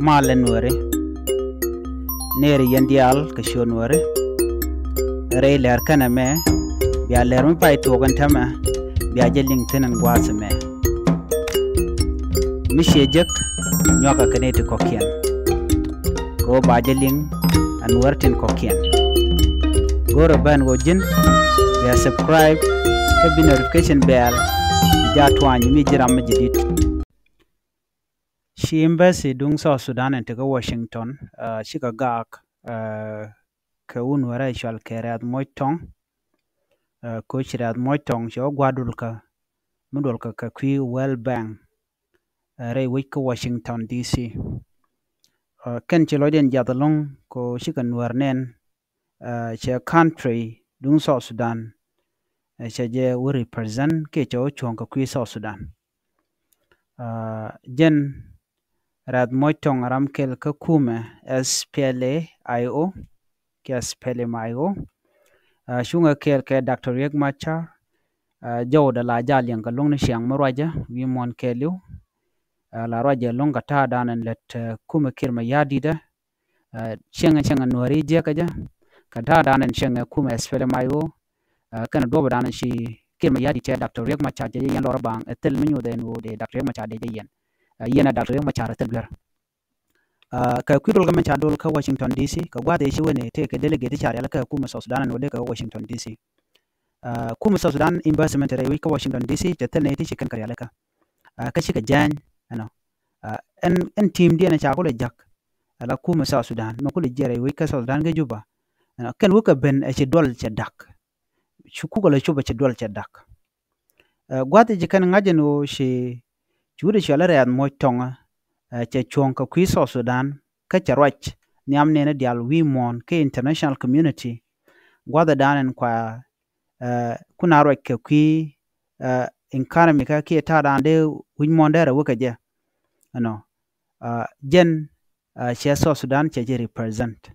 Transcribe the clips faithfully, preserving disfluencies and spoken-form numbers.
Malɛ Nuääri, nɛɛri yɛn diaal kɛ ciöt Nuääri. Rɛy lɛr kɛnɛ mɛ, bia lɛr mi pay tuɔɔk ɛn täämɛ, bia jɛ liŋ thi̱n ɛn gua̱a̱th ɛmɛ. Mi ciɛ jek, nyuakɛ kɛ nɛy ti kɔ̱kiɛn, kɛ ɣöö ba jɛ liŋ ɛ Nuäär tin kɔ̱kiɛn. Go̱rɛ ben ɣöö ji̱n bia subscribe kä bi notification bell bi jaa tuany mi ji̱ ram mi jɛ di̱t. Ci embassy duŋ South Sudan in te kä Washington, ah, cikɛ gaak, ah, kɛ wun wärä cual kɛ Rɛ̈th Moc Tɔŋ. Ah, koci Rɛ̈th Moc Tɔŋ cɛ wä gua̱a̱r dulkä, mi dulkä kɛ kui̱ World Bank, ah, rɛy wec kä Washington D C. Ah, kɛn ci lɔcdiɛn jiath ɛlɔ̱ŋ kɛ ɣöö cikɛ Nuäär nɛn, ah, cɛ country duŋ South Sudan, ah, cɛ jɛ wä represent kiɛ cɛ wä cuɔ̱ŋ kɛ kui̱ South Sudan. Ah, jɛn Rɛ̈th Moc Tɔŋ ram kɛl kä kumɛ S P L A I O kiɛ S P L M I O. Ah, cuŋɛ kɛl kɛ Doctor Riek Machar. Ah, jɔwdɛ la jaa liɛŋ kɛ luŋni ciaŋ mi ruacä wi̱i̱ muɔ̱ɔ̱n kɛɛliw. Ah, la ruacɛ luŋ kɛ ta̱a̱ danɛ lät, ah, kumɛ Kiir Mayardit. Ah, cieŋɛ cieŋɛ Nuääri jiäkä jɛ kɛ ta̱a̱ danɛ cieŋɛ kumɛ S P L M I O. Ah, kɛnɛ duɔ̱ɔ̱p danɛ ci Kiir Mayardit cɛ Doctor Riek Machar cɛ jɛ yɛn lɔr baŋ ɛ thil mi nyuuth ɛn ɣöö dee Doctor Riek Machar dee jɛ yɛn. Ah, yɛn ɛ Doctor Riek Machar ɛ thil duer. Ah, kɛ kui̱ dol kä mɛ ca dol kä Washington D C kɛ gua̱a̱th ëë ci wen ëë tëë kɛ delegate ca rial kä kumɛ South Sudan ɛn ɣöö dee kɛ Washington D C. Ah, kumɛ South Sudan embassy mɛ te rɛy wec kä Washington D C cɛ thil nɛy ti ci kɛn kɛ rialikä. Ah, kä cikɛ jääny ɛnɔ. Ah, ɛn, ɛn team diɛn ɛ ca kulɛ jak ala kumɛ South Sudan mɛ kulɛ jiɛn rɛy wec kä South Sudan kä Juba. Ɛnɔ, kɛn wä kɛ ben ɛ ci duɔl cɛ dak. Cu kukɛ lɛ cop ɛ ci duɔl cɛ dak. Ah, gua̱th ci kɛn ŋa̱c ɛn ɣöö ci, ci wut ɛ cual i̱ Rɛ̈th Moc Tɔŋ, ah, cɛ cuɔ̱ŋ kɛ kui̱ South Sudan kä cɛ ruac nhiam nɛɛni diaal wi̱i̱ muɔ̱ɔ̱n kä international community. Gua̱th ɛ da̱a̱n ɛn kua, ah, kun a ruac kɛ kui̱, ah, economy kä kiɛ ta̱a̱ da̱a̱n dee wi̱c muɔ̱ɔ̱n dee rɛ wä kɛ jɛ. Ɛnɔ, ah, jɛn, ah, cɛ South Sudan cɛ jɛ represent.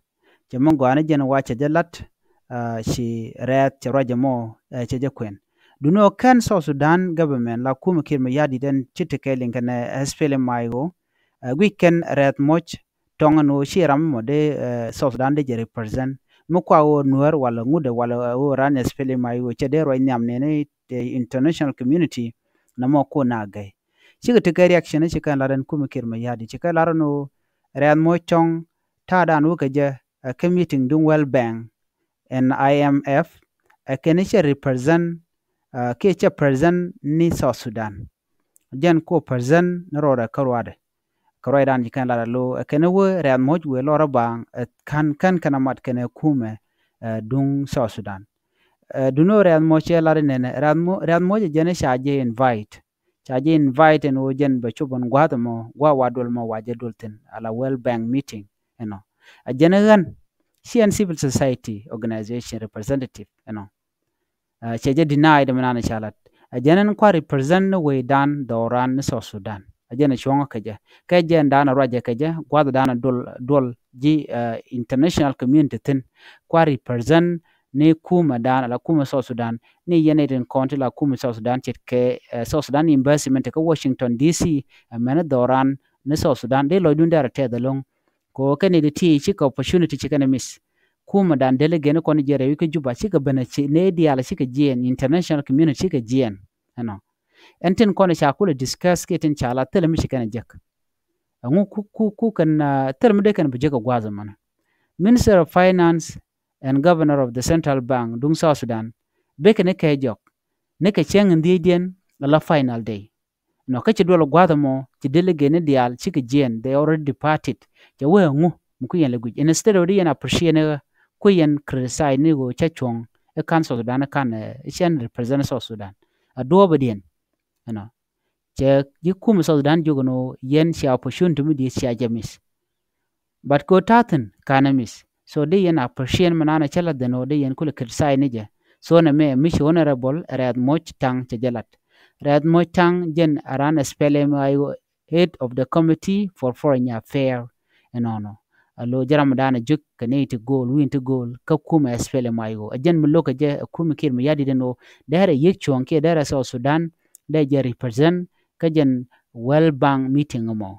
Cɛ mi gɔaa ni jɛn wa cɛ jɛ lat, ah, ci Rɛ̈th cɛ ruacɛ mɔ, eh, cɛ jɛ kuɛn. Duŋni ɣöö kɛn South Sudan government la kumɛ Kiir Mayardit ɛn ci tekɛ liŋ kɛnɛ S P L M I O, eh, guic kɛn Rɛ̈th Moc Tɔŋ ɛn ɣöö ci ram mɔ dee, eh, South Sudan dee jɛ represent. Mi kua ɣöö Nuäär walɛ ŋut ɛ walɛ, eh, ɣöö ran S P L M I O cɛ dee ruac nhiam nɛɛni, eh, international community nɔmɔ kun a gɛy. Cikɛ tekɛ reaction ci kɛn lar ɛn kumɛ Kiir Mayardit, ci kɛn lar ɛn ɣöö Rɛ̈th Moc Tɔŋ ta̱a̱ da̱a̱n wä kɛ jɛ, eh, kä meeting duŋ World Bank ɛn I M F, eh, kɛn cɛ represent, eh, kiɛ cɛ present ni South Sudan. Jɛn ko present ni rɔɔdɛ kä ruaadɛ. Kä ruac da̱a̱n ci kɛn lar alo, eh, kɛn wä Rɛ̈th Moc wëë lɔr ɛ baŋ, eh, ka̱n, ka̱n kɛn a mat kɛn ɛ kumɛ, eh, duŋ South Sudan. Eh, duŋni ɣöö Rɛ̈th Moc cɛ lar inɛnɛ, Rɛ̈th Mo-, Rɛ̈th Moc jɛn ca jɛ invite. Ca jɛ invite ɛn ɣöö jɛn bɛ cop ɛn gua̱a̱th ɛmɔ, gua̱a̱th wa duɔl mɔ wa jɛ duɔl thi̱n ala World Bank meeting ɛnɔ. A jɛn ɛ ɣän, ci ɛn civil society organization representative ɛnɔ. Ah, cɛ jɛ deny dɛ mi nan ca lat. A jɛn ɛn kua represent ni wecdan dhɔran ni South Sudan. A jɛn ɛ cuɔ̱ŋä kɛ jɛ. Kɛ jɛn dan a ruacɛ kɛ jɛ, gua̱a̱th dan a duɔl, duɔl ji̱, ah, international community thi̱n. Kua represent ni kumɛ dan ala kumɛ South Sudan, ni yɛn itin kɔn ti la kumɛ South Sudan ce̱tkɛ, eh, South Sudan embassy mɛn te kä Washington D C, eh, mɛn dhɔran ni South Sudan dee lɔcdun dee rɛ tɛth ɛlɔ̱ŋ. Kɛ ɣöö kɛn itin ti cikɛ opportunity ci kɛn miss. Kumɛ dan delegate ni kɔn jiɛn rɛy wec kä Juba cikɛ ben a ci nɛy diaal cikɛ jiɛn, international community cikɛ jiɛn. Ɛnɔ. Ɛn tin kɔn ca kulɛ discuss kiɛ tin ca la thilɛ mi ci kɛn jek. Ɛŋu ku, ku, ku kɛn, ah, thilɛ mi dee kɛn bi jek ɛ gua̱a̱th ɛmɔnɛ. Minister of Finance and Governor of the Central Bank duŋ South Sudan, bikɛ ni kɛ jɔk, ni kɛ cäŋ in dhiecdiɛn ala final day. Nɔ kä ci duɔl gua̱a̱th ɛmɔ, ci delegate ni diaal cikɛ jiɛn, they already departed. Cɛ wee ɛŋu mi ku yɛn lɛ guic. Instead of di yɛn appreciate ni ɣä, ku yɛn criticize ni ɣöö cä cuɔ̱ŋ i̱ ka̱n South Sudan i̱ ka̱n, eh, i̱ cɛn represent South Sudan. A duɔ̱ɔ̱pädiɛn. Ɛnɔ. Cɛ ji̱ kumɛ South Sudan jiök ɛn ɣöö yɛn cia opportunity mi di̱i̱t cia jɛ miss. But kɛ ɣöö ta̱thi̱n ka̱n ɛ miss. So dee yɛn appreciate mi nanɛ cä la̱th ɛn ɣöö dee yɛn kulɛ criticize ni jɛ. So nɛ mɛ mi ci honorable Rɛ̈th Moc Taŋ cɛ jɛ lat. Rɛ̈th Moc Taŋ jɛn a ran S P L M I O head of the committee for foreign affair. Ɛnɔnɔ. A lo jɛ ram dan a jiök kɛ nɛy ti go̱o̱l, wi̱i̱n ti go̱o̱l, kä kumɛ S P L M I O. A jɛn mi lo̱kɛ jɛ, a kumɛ Kiir Mayardit ɛn ɣöö derɛ yiëk cuɔ̱ŋ kiɛ derɛ South Sudan, dee jɛ represent kä jɛn World Bank meeting ɛmɔ.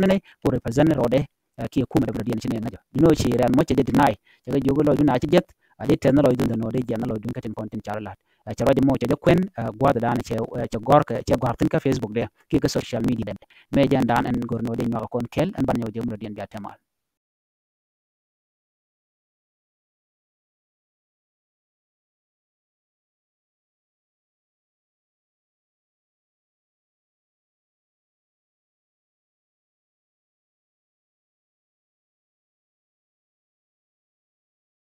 represent ni, ku represent ni rɔɔdɛ, ɛ, kiɛ kumɛ däbɛ rɔɔdiɛn ci ni ŋäcä. Duno ci rɛn mɔ cɛ jɛ deny. Cɛ kɛ jiök lɔcdun a ci jɛth, a di tɛth ni lɔcdun dhän nɔ di jiɛn ni lɔcdun kä tin kɔn tin car lat. Ɛ, cɛ ruac mɔ cɛ jɛ kuɛn, ɛ, gua̱a̱th dan cɛ, ɛ, cɛ gɔ̱r kɛ, cɛ gɔ̱r thin kä Facebook dɛ, kiɛ kä social media dɛ. Mɛ jɛn dan ɛn gɔ̱r nɔ di nyuak kɔn kɛl, ɛn ban nyɔk jɛ murɛ diɛn bia tɛmal.